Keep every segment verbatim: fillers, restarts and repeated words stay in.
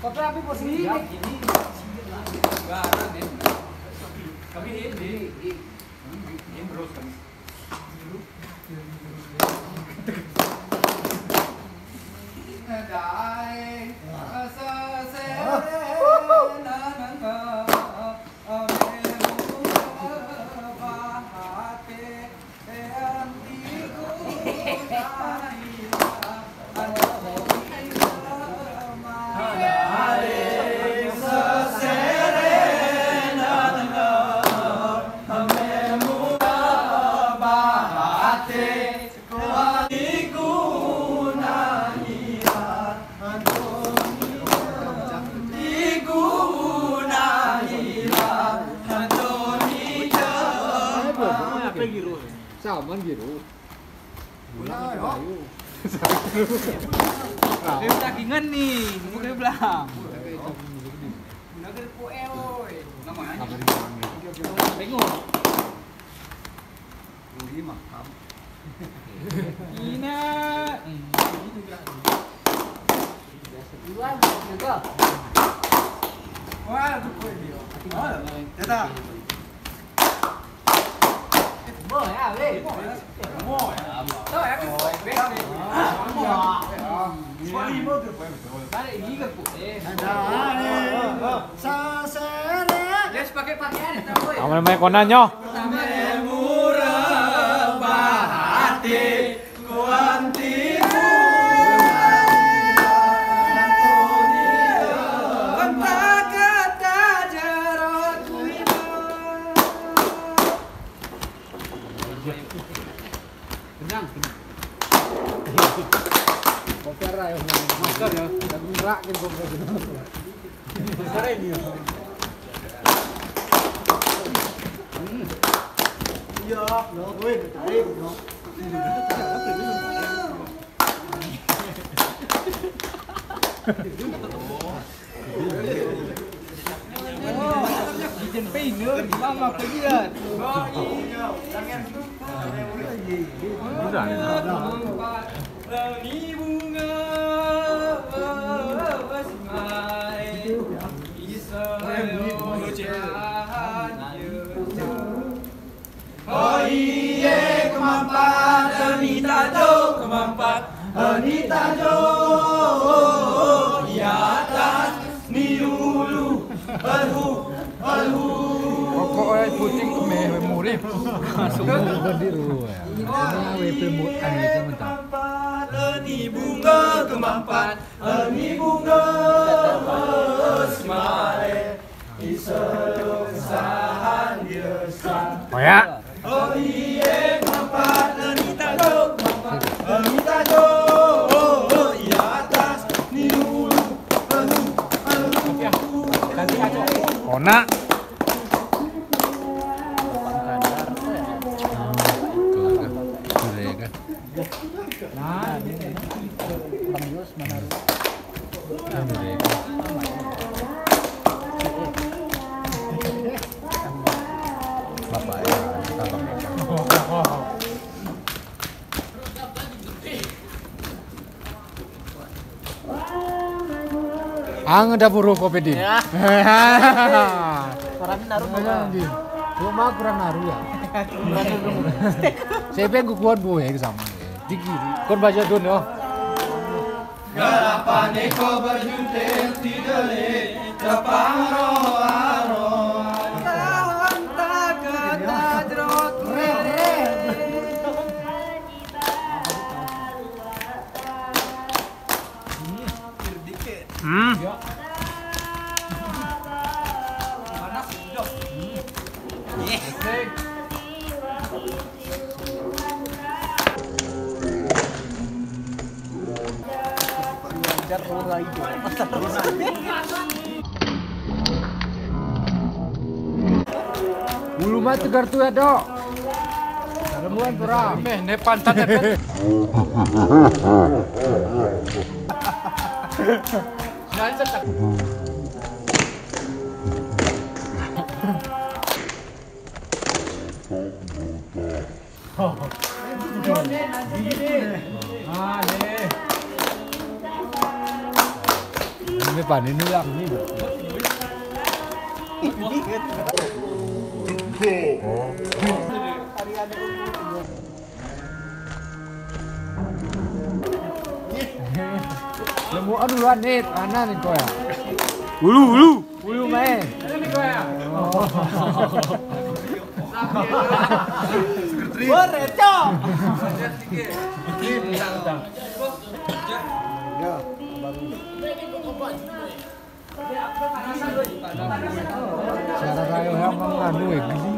Tapi api posisi ini. Enggak, ada, Nen. Kami ini, ini, ini terus kami. Saman biru. Bukan takingan ni, bukan belah. Tengok. Ina. Wah, tu kuat dia. Wah, jatuh. Ramai-ramai kona nyoh. Kenyang, kenyang. Koper lah ya. Masker ya. Dan rak ke koper. Masker ini ya. Hmm. Iya, no, weh, tarik, no. Oh ié keumampat, ni tajok keumampat, ni tajok di atas, ni ulu, alhu, alhu. Pokok ai puting meh murim. Masuk. Bukan di rumah. Ini apa itu mu-, anu itu mentah. Ni bunga keumampat, ni bunga semaleh. Oyak. Onak. Nah, ini Bang Yus mana? Bapak ya, Abang ya. Ang da buruh ko pedin. Ya. Orang naruh. Rumah kurang naruh ya. Saya pengen kuat bu ya sama. Digi. Kon baca dun yo. Garapan eko berjunte tidele, tapang roh-roh. Tahun tak kata jerot. Hmm. Ulu mata kartu ya, Dok. Rembuan pura. Meh, nepan tak nepan. Depan ini lah ini. Lemu aduh lanit, anan ni kau ya. Ulu, ulu. Ulu main. Boleh, cok. Ya, baru. Cara raya memang anu, eh, geli.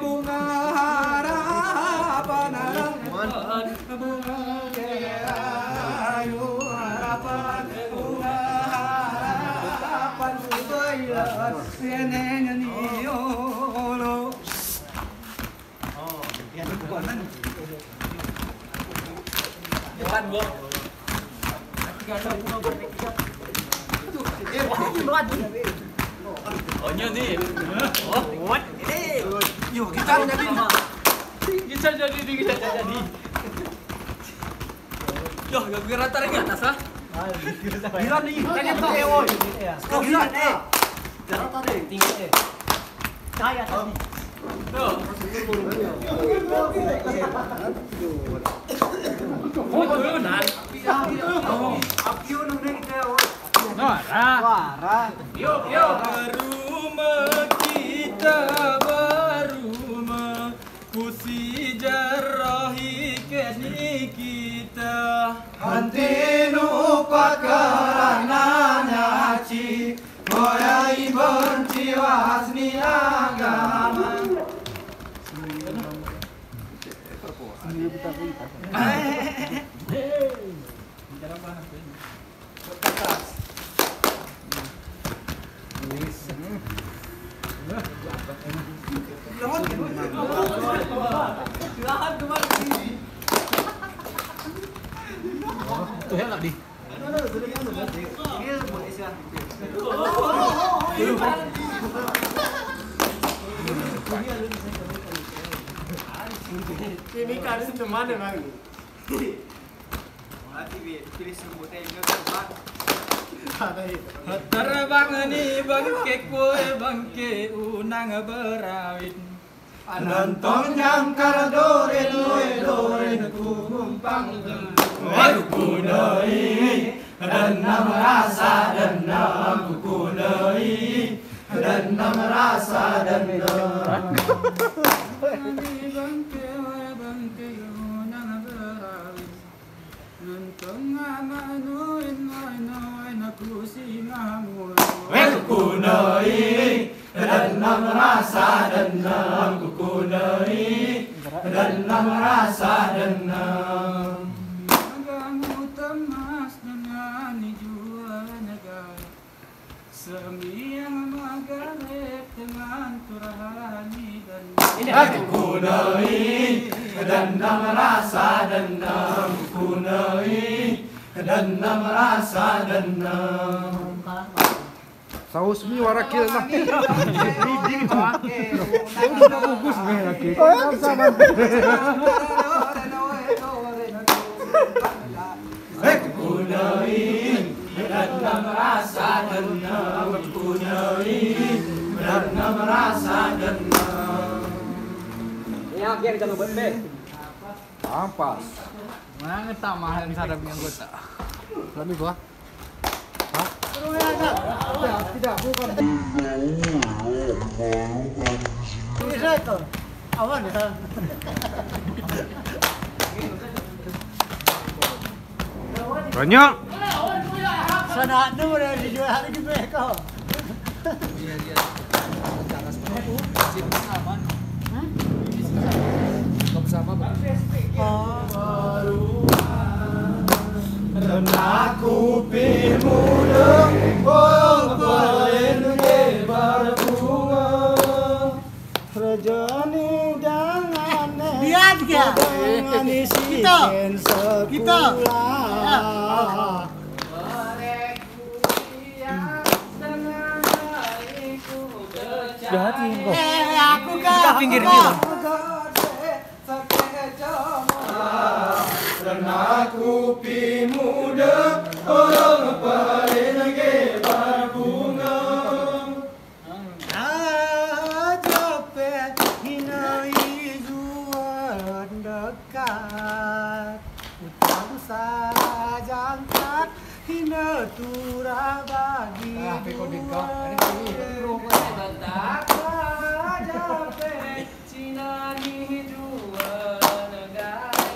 Bunga harapan, harapan, bunga ayu harapan, bunga harapan, bunga harapan. Oh, nyo ni. Oh, what? Eh, yo, kita jadi. Kita jadi, kita jadi. Yo, yo, kita rata lagi atas, ah. Bila ni, tanya tu, eh, oi. Kau bila ni? Rata deh. Tinggi, eh. Cahaya tadi. Suara. Suara. Yuk, yuk. Baru kita baru pusi jarahi keni kita. Henti nupat karana nyaci. Mulai berjiwa seni agama. Tuh ya, Kak, di. Ini kan teman emang. Mati, pilih serbuk teh, ini terbang. Terbang ni bangke kue, bangke unang berawit. Nantong nyang ka doren, we doren ku gumpang. Weh ku doi, dendam rasa dendam ku doi, dendam rasa dendam. Bangke, we bangke, unang berawit. Nantong anak nuin, nuin, nuin, aku singa muai. Weh ku doi, dendam rasa dendam, ku doi, dendam rasa dendam. Agakmu temas dengan jua negara. Semiang magarib dengan turhani dan aku doi, dendam rasa dendam, ku doi, dendam rasa dendam. Saus mi warakil lah. Ini, ini, Pak. Bagus, weh, laki. Hei, ku doi, dendam rasa dendam, ku doi, dendam rasa dendam. Ya, biar kita buat deh. Ampas. Mana tak mahal misalnya punya anggota. Lami gua. Hah? Tidak, tidak, bukan. Bisa itu. Awan ya. Banyak. Sana tu dah dijual hari ke kau. Iya, iya. Cara seperti itu. Sini aman. Hah? Buka bersama, Bang. Oh. Aku pi muda, oh, paling lebar bunga. Rejani dengan Lihat dia. Dengan isi Kita. Kita. Sekolah. Sudah hati kau. Eh, aku kah? Kita pinggir dia. Dan aku pi muda, orang paling lebar bunga. Aja pé hina ijuan dekat, utang sajangkat hina tura bagi dua. Aja pé Cina ni dua negara,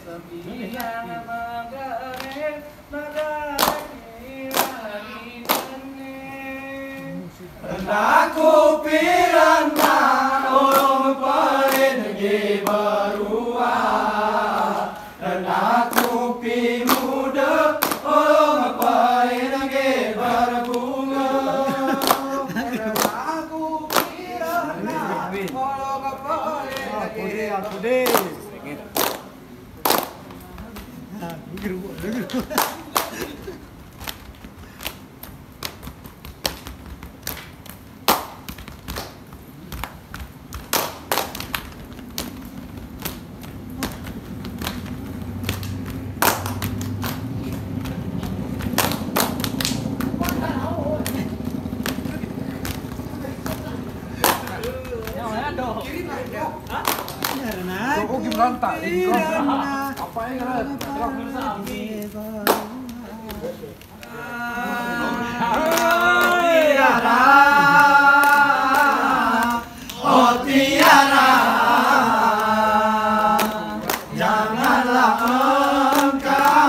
sembilan negara, negara ni. Aku piran na orang paling lagi barua. Dan aku pi muda, orang paling lagi berbunga. Dan aku piran na orang paling lagi. Aku deh, aku deh. Kok gini berantak? Apa yang kena? Tiara, oh Tiara, janganlah engkau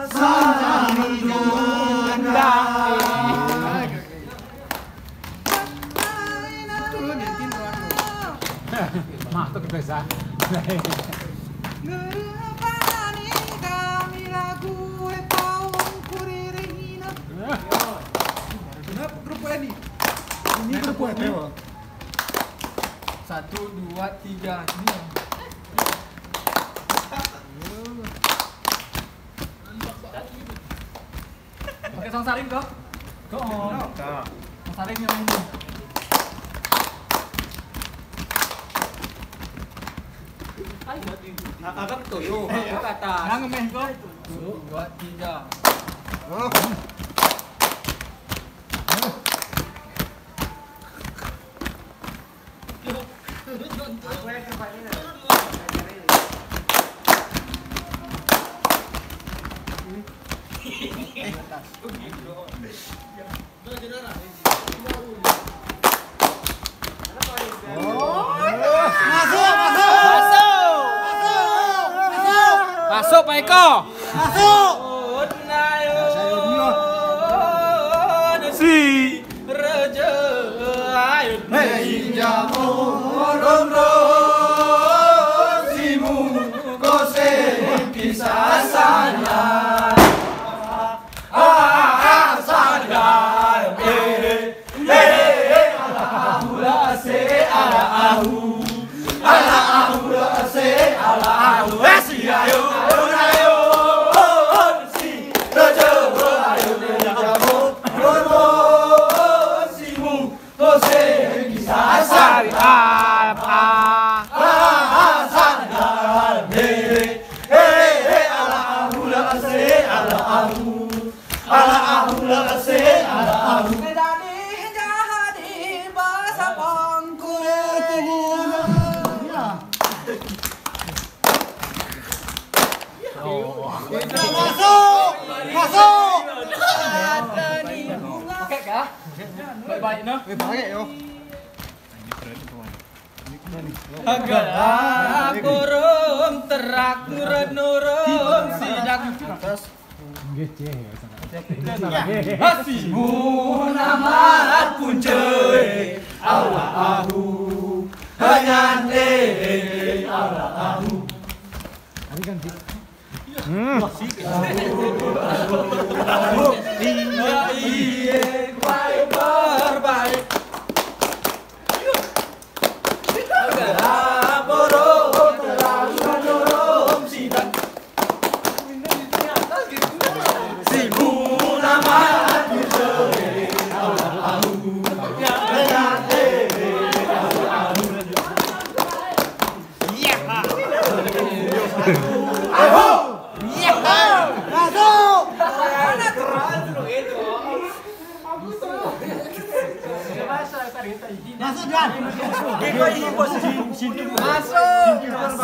salah menduga. Mak tu kebiasaan. Kenapa grup ini? Ini grup ini. Satu, dua, tiga. Ini. Pakai sang saring kau? Kau. Sang saring yang ini. Agak tu yo, ke atas. Nang meh kau. Satu, dua, tiga. Masuk, masuk. Masuk, Pak Eko. Masuk. Si. Raja ayun. Hei, jamu ron ron simu kose kisah sana. Ah, ah, sana. Eh, eh, eh, ala ahu la se, ala ahu. Ala ahu la se, ala ahu. Eh, si ayo, ayo, ayo. Oh, oh, si. Raja, ayo, ayo, ayo. Ron ron simu. Masuk! Masuk! Pakai kah? Baik-baik nah. Eh, baik yo. Agak burung terak nurun-nurun sidak. Hasimu nama punce Allah ahu hanya Allah ahu. Tadi kan di Masuk! Masuk, Jan! Masuk!